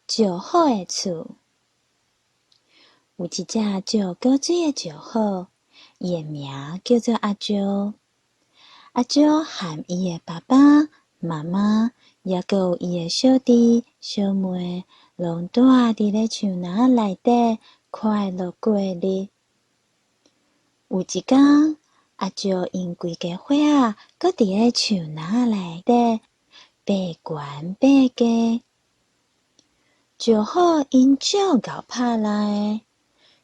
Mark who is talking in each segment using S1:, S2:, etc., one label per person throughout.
S1: 石虎的厝。有一隻石膏水的石虎，伊的名叫做阿石。阿石和伊的爸爸媽媽，猶閣有伊的小弟小妹，攏蹛佇咧樹林仔內底快樂過日。有一工，阿石𪜶規家伙仔閣佇咧樹林仔內底爬懸爬低。石虎𪜶足𠢕拍力的，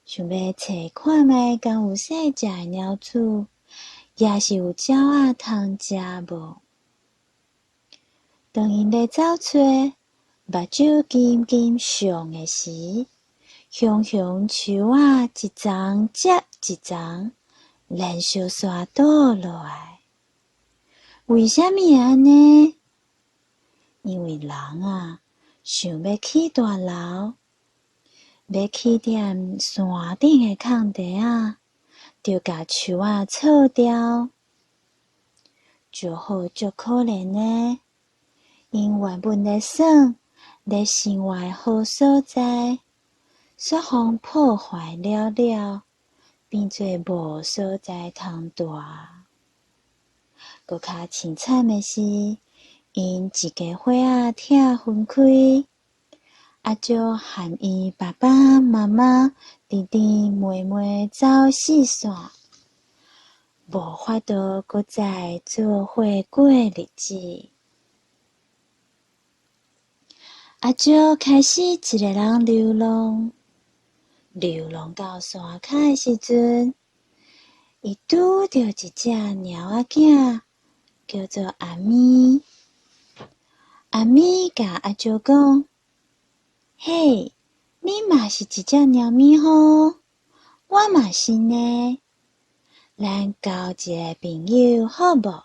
S1: 想欲揣看覓敢有細隻的貓鼠，抑是有鳥仔通食無？當𪜶咧走揣，目睭金金送的時，雄雄樹仔一層接一層，連續煞倒落來。為啥物會按呢？因為人啊，想欲起大樓，欲起踮山頂的空地仔，就共樹仔銼掉。石虎足可憐的，𪜶原本咧耍、咧生活的好所在，煞予破壞了了，變做無所在通蹛。閣較凄慘的是，𪜶一家伙仔拆分開，阿石和伊爸爸媽媽、弟弟妹妹走四散，無法度閣再做伙過日子。阿石開始一个人流浪，流浪到山跤的時陣，伊拄著一隻貓仔囝，叫做阿咪。阿咪共阿石講：“嘿，你嘛是一隻貓咪吼，我嘛是呢，咱交一個朋友好無？”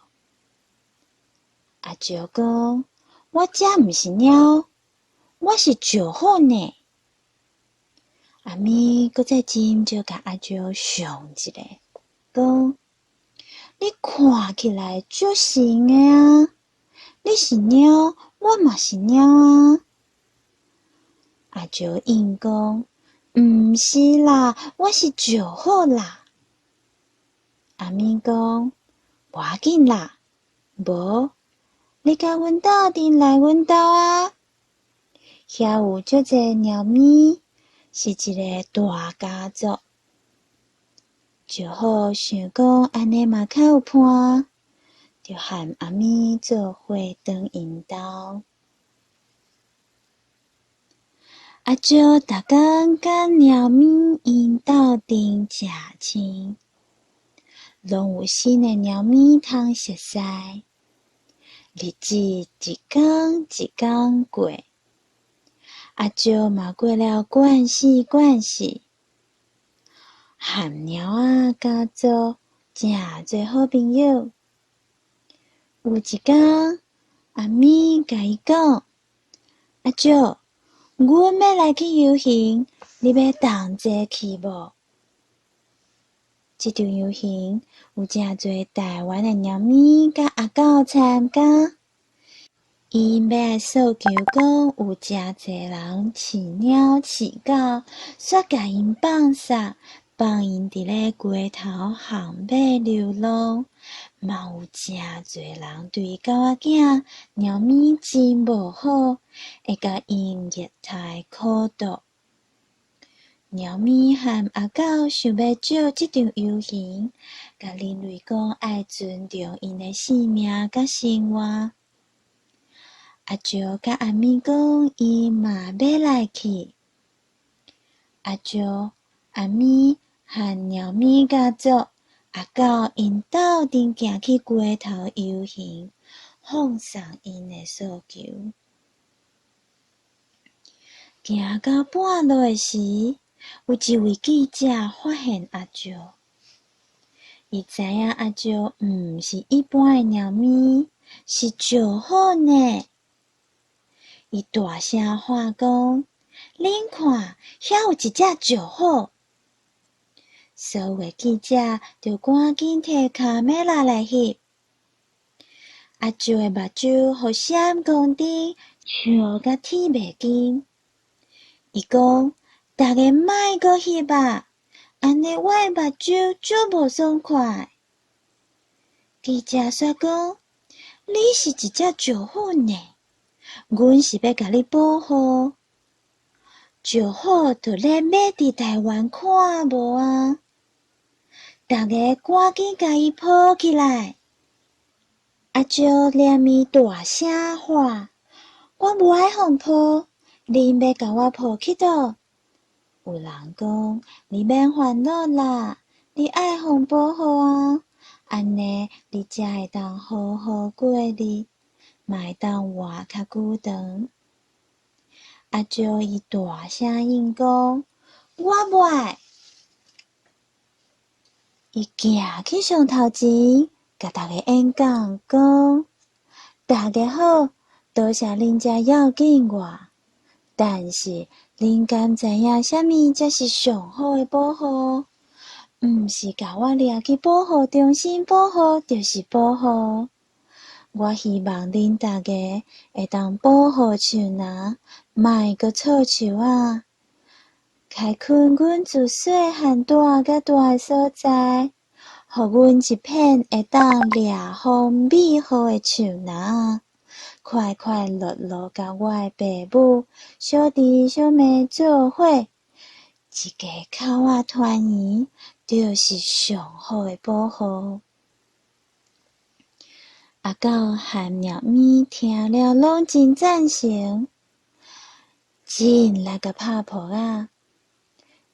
S1: 阿石講：“我才毋是貓，我是石虎呢。”阿咪閣再斟酌共阿石上一下，講：“你看起來足神的啊！你是貓，我嘛是貓啊！”阿石應講：“毋是啦，我是石虎啦。”阿咪講：“無要緊啦，無，你共阮鬥陣來阮兜啊！遐有足濟貓咪，是一个大家族。”石虎想講按呢嘛較有伴，就和阿咪做伙轉𪜶兜。阿石逐工佮貓咪𪜶鬥陣食凊，攏有新的貓咪通熟似。日子一工一工過，阿石嘛過了慣死慣死，和貓仔家族誠濟好朋友。有一工，阿咪共伊講：“阿石，阮欲來去遊行，你欲同齊去無？”這場遊行有誠濟台灣的貓咪佮阿狗參加，𪜶欲來訴求講有誠濟人飼貓飼狗，煞共𪜶放殺，放𪜶佇咧街頭巷尾流浪，嘛有誠濟人對狗仔囝、貓咪真無好，會共𪜶虐待苦毒。貓咪和阿狗想欲藉這場遊行，共人類講愛尊重𪜶的性命佮生活。阿石佮阿咪講，伊嘛欲來去。阿石、阿咪和貓咪家族、阿狗𪜶鬥陣行去街頭遊行，放送𪜶的訴求。行到半路的時，有一位記者發現阿石，伊知影阿石毋是一般的貓咪，是石虎呢。伊大聲喊講：“恁看，遐有一隻石虎！”所有的記者就趕緊提卡梅拉來翕。阿石的目睭予閃光燈照甲鐵袂金。伊講：逐家莫閣翕啊，按呢我的目睭足無爽快。記者煞講：你是一隻石虎呢，阮是欲共你保護。石虎就咧欲佇台灣看無啊！逐家趕緊共伊抱起來。阿石連面大聲喊：我無愛予抱，恁欲共我抱去佗？有人講：你免煩惱啦，你愛予保護啊！按呢，你才會當好好過日，嘛會當活較久長。阿石伊大聲應講：我無愛！伊行去上頭前，共逐家演講講：大家好，多謝恁遮要緊我，但是恁敢知影啥物才是上好的保護？毋是共我掠去保護中心保護，就是保護。我希望恁逐家會當保護樹林，莫閣銼樹仔，開墾阮自細漢蹛甲大的所在，予阮一片會當掠風避雨的樹林，快快樂樂佮我的爸母、小弟小妹做伙，一家口仔團圓，就是上好的保護。阿狗和貓咪聽了攏真贊成，真來共拍噗仔。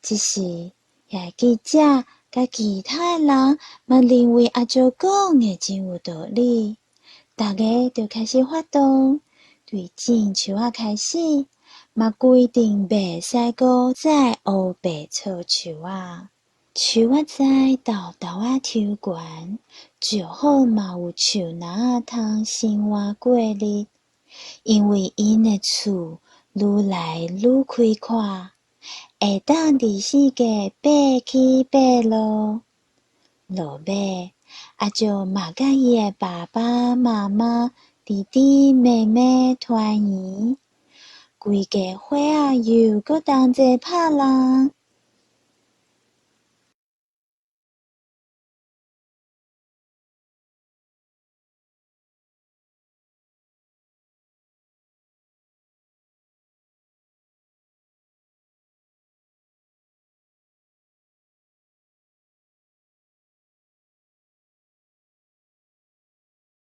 S1: 這時，遐个記者佮其他的人嘛認為阿石講的真有道理，逐家就開始發動，對種樹仔開始，嘛規定袂使閣再烏白銼樹仔。樹仔栽沓沓仔抽懸，石虎嘛有樹林仔通生活過日，因為𪜶的厝愈來愈開闊，會當佇四界爬起爬落。落尾，阿石嘛佮伊的爸爸媽媽、弟弟妹妹團圓，規家伙仔又閣同齊拍籃。